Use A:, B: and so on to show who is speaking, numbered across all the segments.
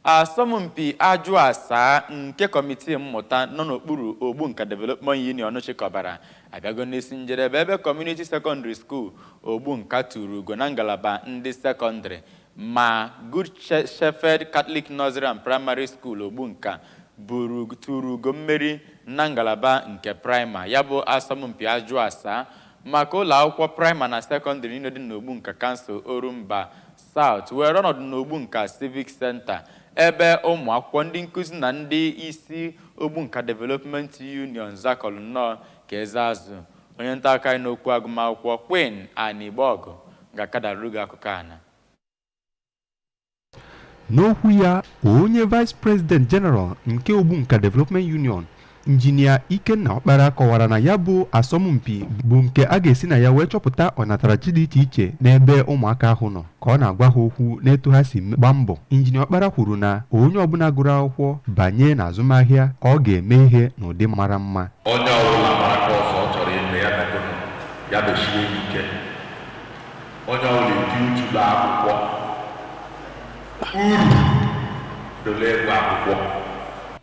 A: Asọmpi ajụ asaa nke kọmitii mmụta nọ n'okpuru Ogbunka Development Union chịkọbara abịago n'isi njedebe, ebe Community Secondary School Ogbunka tụrụ ugo na ngalaba ndị sekọndịrị, ma Good Shepherd Catholic Nursery and Primary School Ogbunka buru tụrụ ugo mmeri na ngalaba nke praịma. Ya bụ asọmpi ajụ asaa maka ụlọ akwụkwọ praịma na sekọndịrị niile dị n'Ogbunka Council, Orumba South, were ọnọdụ n'Ogbunka Civic Center, ebe ụmụ akwụkwọ, ndị nkụzi na ndị isi Ogbunka Development Union zakọrọ nnọọ ka eze azụ. Onye nta akụkọ anyị n'okwu agụmakwụkwọ, Queen Anigbogu, ga-akadaru gị akụkọ a na
B: N'okwu ya, onye Vice President General nke Ogbunka Development Union, Injinia Ikenna Ọkpara, kọwara na ya bụ asọmpi bụ nke a ga-esi na ya wee chọpụta ọnatarachi dị iche iche n'ebe ụmụaka ahụ nọ. Ka ọ na-agwa ha okwu n'etu ha si gbaa mbọ, Injinia Ọkpara kwuru na onye ọbụla gụrụ akwụkwọ banye n'azụmahịa, ọ ga-eme ihe n'ụdị mara mma.
C: Onye ọbụla mara course ọ chọrọ ime ya, megụnụ ya, mechiwe ike. Onye ọbụla eti uchu akwụkwọ, uru dole ego akwụkwọ.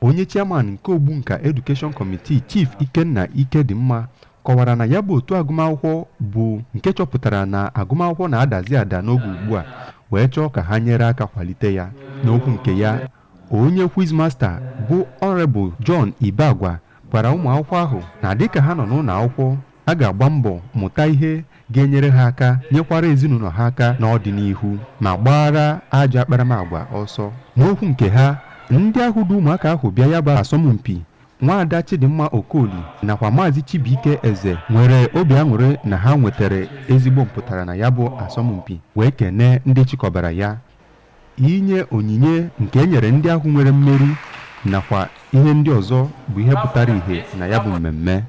B: Onye chairman nke Ogbunka Education Committee, Chief Ikenna Ikedimma, kọwara na ya bụ otu agụmakwụkwọ bụ nke chọpụtara na agụmakwụkwọ na-adazi ada n'oge ugbu a, wee chọọ ka ha nyere aka kwalite ya. N'okwu nke ya, onye quizmaster bụ Honorable John Ibagwa gwara ụmụ akwụkwọ ahụ na dịka ha nọ n'ụlọ akwụkwọ, a ga-agba mbọ mụta ihe ga-enyere ha aka, nyekwara ezinụlọ ha aka n'ọdịnihu, ma gbaara ajọ akparamagwa ọsọ. N'okwu nke ha, ndị ahụ du ụmụaka ahụ bịa ya bụ asọmpi, Nwaada Chidimma Okoli nakwa Maazị Chibuike Eze, nwere obi aṅụrị na ha nwetara ezigbo mpụtara na ya bụ asọmpi, wee kenee ndị chịkọbara ya. Inye onyinye nke e nyere ndị ahụ nwere mmeri nakwa ihe ndị ọzọ bụ ihe pụtara ìhè na ya bụ mmemme.